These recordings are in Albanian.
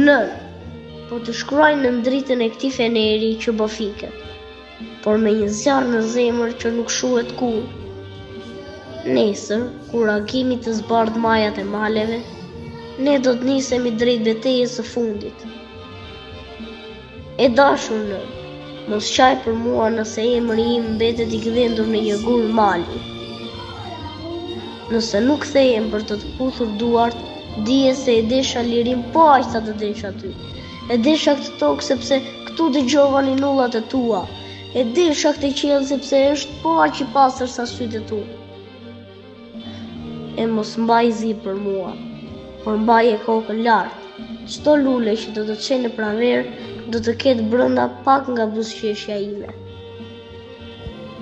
Nënë, po të shkruaj nën dritën e këtij feneri që po fiket, por me një zjarr në zemër që nuk shuhet kurrë. Nesër, kur agimi të zbardhë majat e maleve, ne do të nisemi drejt betejës së fundit. E dashur nënë, mos qaj për mua nëse emri im mbetet i gdhendur në një gur mali. Nëse nuk kthehem për të të puthur duart, dije se e desha lirinë po aq sa të desha ty. E desha këtë tokë sepse këtu dëgjova ninullat e tua. E desha këtë qiell sepse është po aq i pastër sa sytë e tu. E mos mbaj zi për mua, por mbaje kokën lart. Çdo lule që do të çelë në pranverë do të ketë brenda pak nga buzëqeshja ime.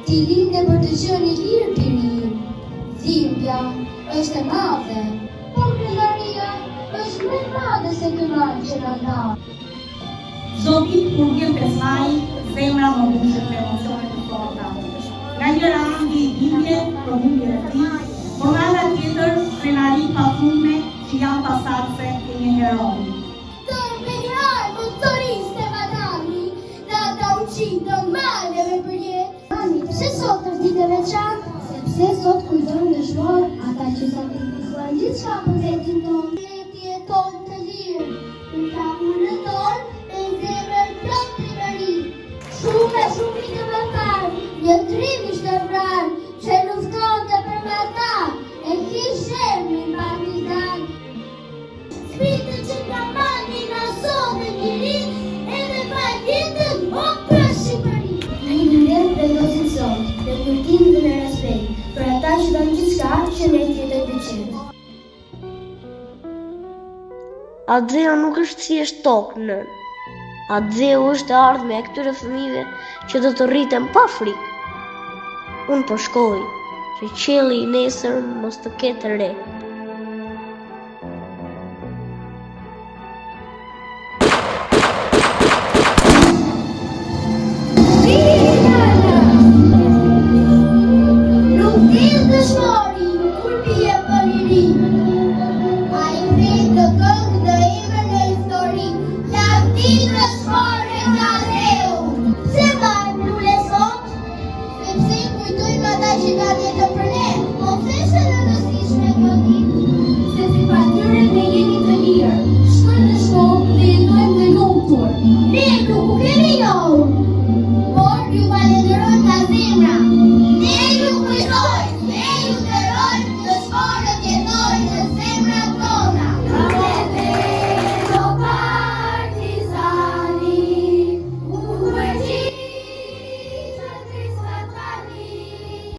Ti linde për të qenë i lirë biri im. Dhimbja është e madhe, por krenaria është më e madhe se ky mal që na ndan. Çdo vit kur vjen 5 maji, zemra më mbushet me emocione të forta. Nga njëra anë ndjej dhimbje për humbjen e tij, por nga ana tjetër krenari pafundme që jam pasardhëse e një heroi. Të heroi motoriste vatani, dhe ata u qitën maleve përjetë. Mami, pse sot është ditë e veçantë? Sepse sot kujtojmë dëshmorët, ata që sakrifikuan gjithçka për vendin tonë. Ne të jetojmë të lirë, Me flamur në dorë, me zemër plot trimëri. Shumë e shumë vite më parë, një trim ishte vrarë, që luftonte për ata, e kish emrin Partizan. Zbritën që nga mali na sollën lirinë, edhe falë jetën, o për Shqipëri. Në një lule vendosim sot, në kujtim dhe në respekt, për ata që dhanë gjithçka që ne të jetojmë të qetë. Atdheu nuk është thjesht tokë, nënë. Atdheu është e ardhmja e këtyre fëmijëve që do të rriten pa frikë. Unë po shkoj, që qielli i nesërm mos të ketë re.